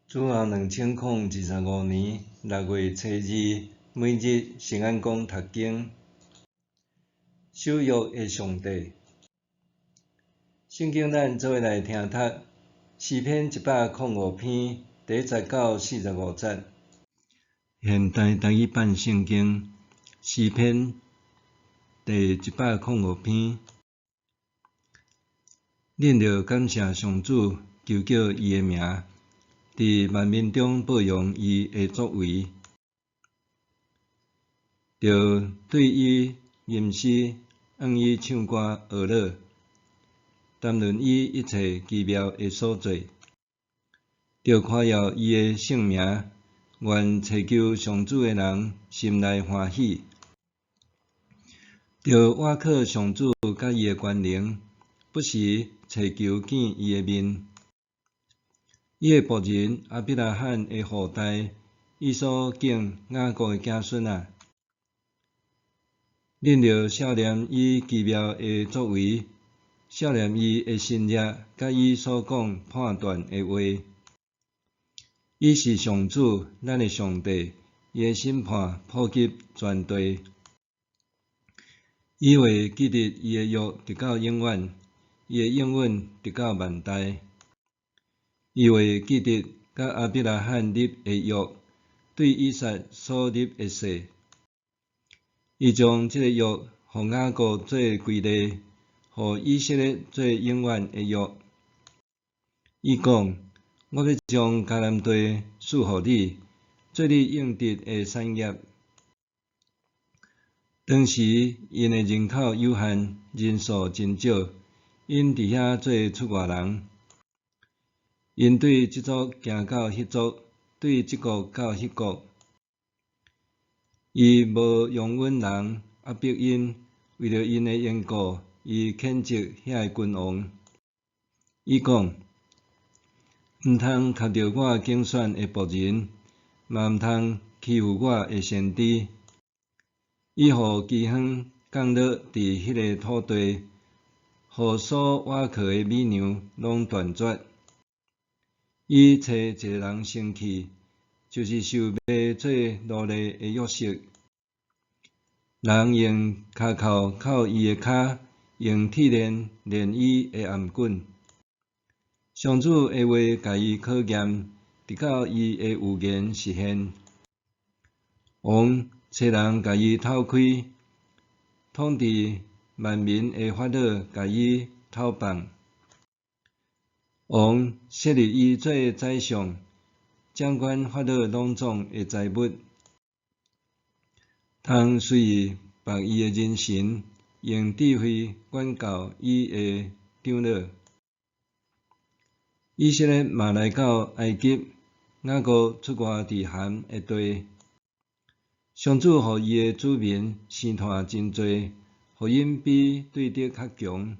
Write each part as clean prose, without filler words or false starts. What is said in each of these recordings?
主後2025年6月初2，每日聖安講讀經，守約的上帝。聖經咱做伙來聽讀詩篇105篇第一節到45節。現代台語版聖經詩篇第一百空五篇，恁著感謝上主，求叫伊的名。佇萬民中報揚伊的作為，著對伊吟詩，向伊唱歌學樂，談論伊一切奇妙的所作，著誇耀伊的聖名。願尋求上主的人心內歡喜，著倚靠上主佮伊的權能，不時尋求見伊的面。伊的僕人亞伯拉罕的後代，伊所揀雅各的子孫啊！恁著數念伊奇妙的作為，數念伊的神蹟，佮伊所講判斷的話。伊是上主，咱的上帝，伊的審判普及全地。伊會記得伊的約直到永遠，伊的應允直到萬代。伊會記得佮亞伯拉罕立的約，對以撒所立的誓。伊將這个約予雅各做規例，予以色列做永遠的約。伊講：我欲將迦南地賜予你，做你應得的產業。當時𪜶的人口有限，人數真少，𪜶佇遐做出外人。𪜶對這族行到彼族，對這國到彼國。伊無容忍人壓迫𪜶，為著𪜶的緣故，伊譴責遐个君王。伊講：毋通磕著我揀選的僕人，嘛毋通欺負我的先知。伊予饑荒降落佇彼个土地，予所倚靠的乳娘攏斷絕。伊差一个人先去，就是受賣做奴隸的約瑟。人用跤銬銬伊的跤，用鐵鏈鏈伊的頷頸。上主的話共伊考驗，直到伊的預言實現。王差人共伊討開，統治萬民的法老共伊討放。王設立伊做宰相，掌管法老攏總的財物，通隨意縛伊的人神，用智慧管教伊的長老。以色列嘛來到埃及，雅各出外佇含的地。上主予伊的子民生湠真濟，予𪜶比對敵較強。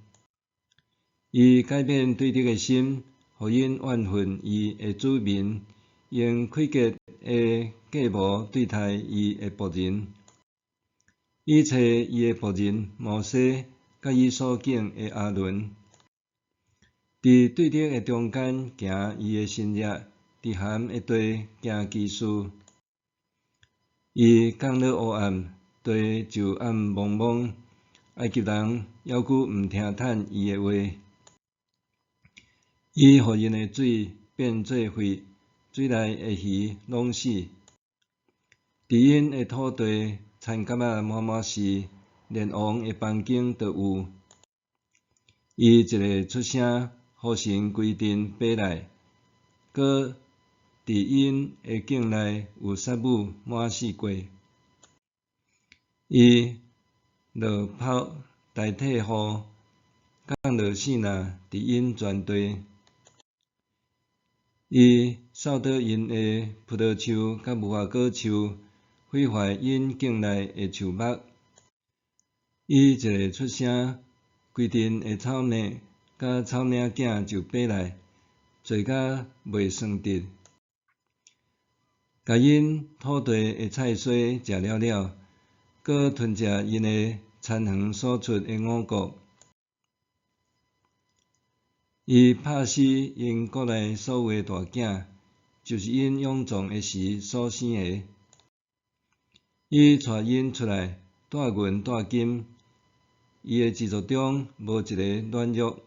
伊改變對敵的心，予𪜶怨恨伊的子民，用詭譎的計謀對待伊的僕人。伊差伊的僕人摩西，佮伊所揀的亞倫，佇對敵的中間行伊的神蹟，佇含的地行奇事。伊降落黑暗，地就暗濛濛。埃及人猶閣毋聽趁伊的話。伊予𪜶的水變做血，水內的魚攏死。佇𪜶的土地，田埆仔滿滿是，連王的房間都有。伊一个出聲，雨神規陣飛來，閣佇𪜶的境內有殺母滿四界。伊落雹代替雨，降落爍爁佇𪜶全地。伊掃倒𪜶的葡萄樹佮無花果樹，毀壞𪜶境內的樹木。伊一个出聲，規陣的草蛉佮草嶺囝就飛來，濟甲袂算得，共𪜶土地的菜蔬食了了，閣吞食𪜶的田園所出的五穀。伊拍死𪜶國內所有的大囝，就是𪜶勇壯的時所生的。伊帶𪜶出來，帶銀帶金，伊的支族中無一个軟弱。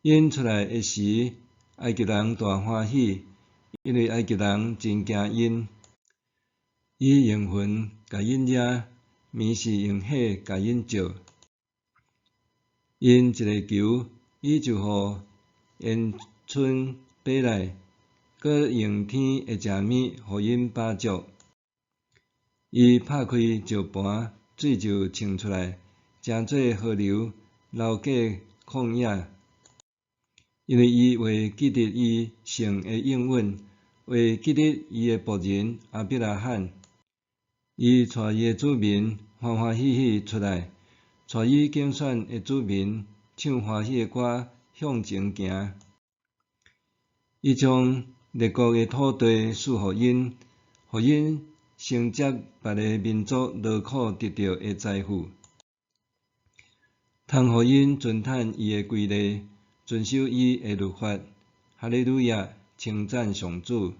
𪜶出來的時，埃及人大歡喜，因為埃及人真驚𪜶。伊用雲共𪜶領，暝時用火共𪜶照。𪜶一个求，伊就予煙囪爬來，閣用天的食物予𪜶飽足。伊拍開石盤，水就衝出來，成做河流，流過曠野。因為伊會記得伊聖的應允，會記得伊的僕人亞伯拉罕。伊帶伊的子民歡歡喜喜出來，帶伊揀選的子民唱歡喜的歌向前行。伊將列國的土地賜予𪜶，予𪜶承接別个民族勞苦得著的財富，通予𪜶遵趁伊的規例，遵守伊的律法。哈利路亞，稱讚上主。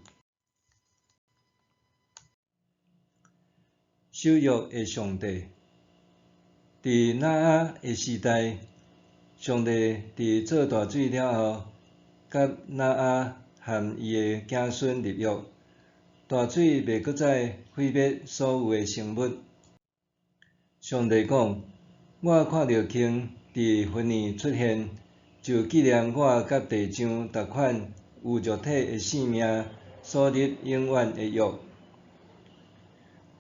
守約的上帝，佇挪亞的時代，上帝佇造大水了後，佮挪亞和伊的子孫立約，大水袂閣再毀滅所有的生物。上帝講：我看著鯨佇雲裡出現，就紀念我佮地上逐款有肉體的性命所立永遠的約。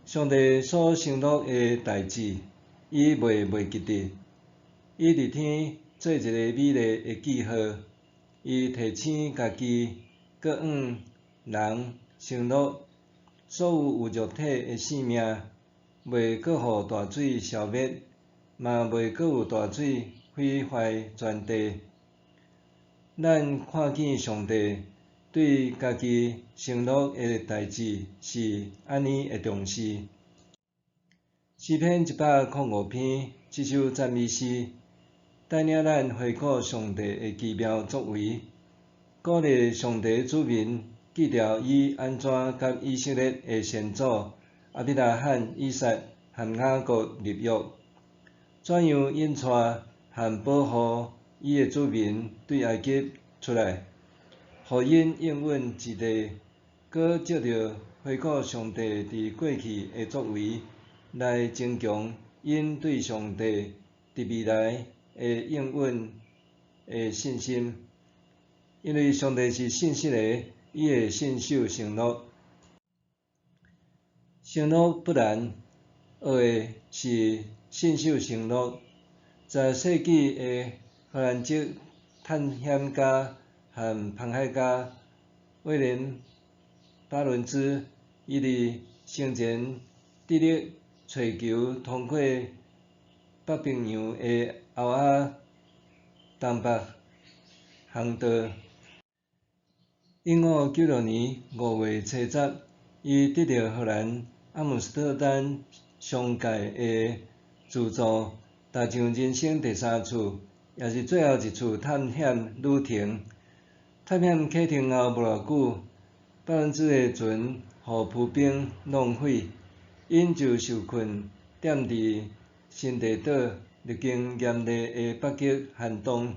上帝所承諾的代誌，伊袂袂記得。伊佇天做一個美麗的記號，伊提醒家己，閣向人承諾，所有有肉體的性命，袂閣予大水消滅，嘛袂閣有大水毀壞全地。咱看見上帝對家己承諾的代誌是按呢的重視。詩篇105篇這首讚美詩，帶領咱回顧上帝的奇妙作為，鼓勵上帝子民記著伊按怎佮以色列的先祖亞伯拉罕、以撒和雅各立約，怎樣引帶和保護伊的子民對埃及出來，予𪜶應允之地，閣藉著回顧上帝佇過去的作為，來增強𪜶對上帝佇未來的應允的信心。因為上帝是信實的，伊會信守承諾。承諾不難，學的是信守承諾。10世紀的荷蘭籍探險家和航海家威廉·巴倫茲，伊佇生前致力揣求通過北冰洋的歐亞東北航道。1596年5月初10，伊得著荷蘭阿姆斯特丹商界的資助，踏上人生第三次，也是最後一次探險旅程。探險啟程後無偌久，巴倫茲的船予浮冰弄毀，𪜶就受困踮佇新地島，歷經嚴厲的北極寒冬。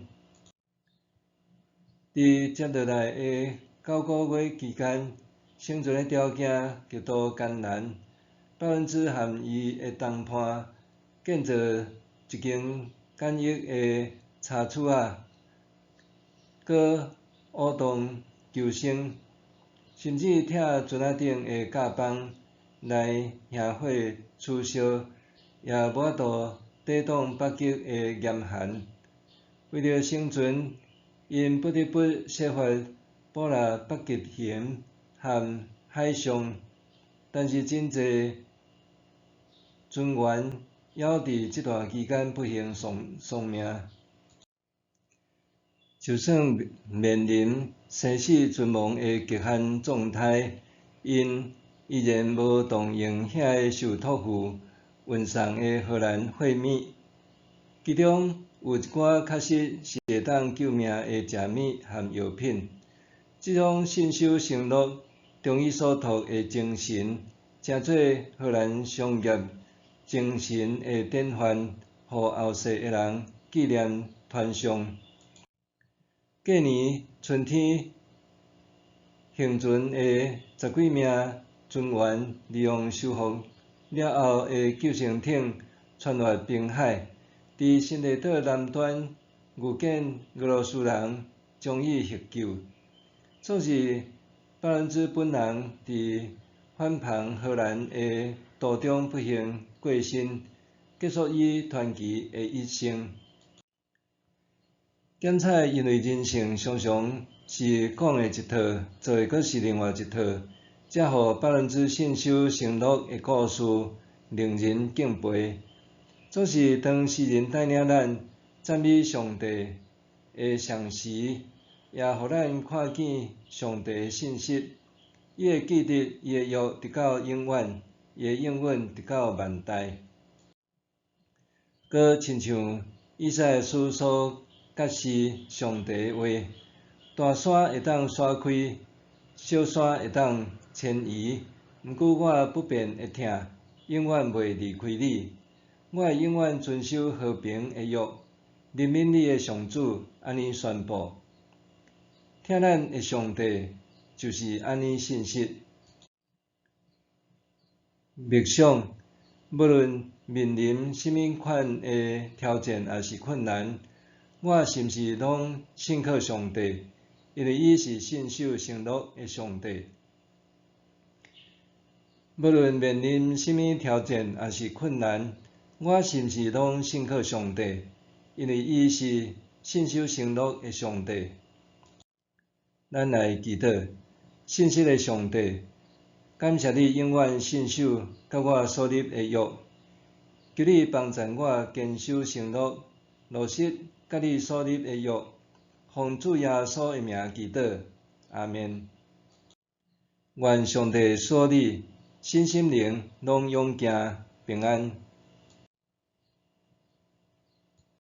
佇接落來的9個月期間，生存的條件極度艱難。巴倫茲和伊的同伴建造一間簡易的柴厝仔，閣挖洞求生，甚至拆船仔頂的甲板來燃火取燒，也無法度抵擋北極的嚴寒。為著生存，𪜶不得不設法捕獵北極熊和海象，但是真濟船員猶佇這段期間不幸喪命。就算面臨生死存亡的極限狀態，𪜶依然無動用遐个受託付運送的荷蘭貨物，其中有一寡確實是會當救命的食物和藥品。這種信守承諾、忠於所託的精神，成做荷蘭商業精神的典範，予後世的人紀念傳頌。隔年春天，幸存的十幾名船員利用修復了後的救生艇穿越冰海，佇新地島南端遇見俄羅斯人，將伊營救。這是巴倫茲本人佇返航荷蘭的途中不幸過身，結束伊傳奇的一生。檢採因為人性常常是講的一套，做的閣是另外一套，才予巴倫茲信守承諾的故事令人敬佩。總是當詩人帶領咱讚美上帝的同時，也予咱看見上帝的信實。伊會記得伊的約直到永遠，伊的應允直到萬代。閣親像以賽亞書所揭示上帝的話：大山會當徙開，小山會當遷移，毋過我不變的疼，永遠袂離開你。我會永遠遵守和平的約，憐憫你的上主按呢宣布。疼咱的上帝就是按呢信實。默想，無論面臨啥物款的挑戰抑是困難，我是毋是攏信靠上帝？因為伊是信守承諾的上帝。無論面臨啥物挑戰抑是困難，我是毋是攏信靠上帝？因為伊是信守承諾的上帝。咱來祈禱，信實的上帝，感謝你永遠信守佮我所立的約，求你幫助我堅守承諾，落實佮你所立的約，奉主耶穌的名祈禱，阿們。願上帝賜予你身心靈攏勇健平安。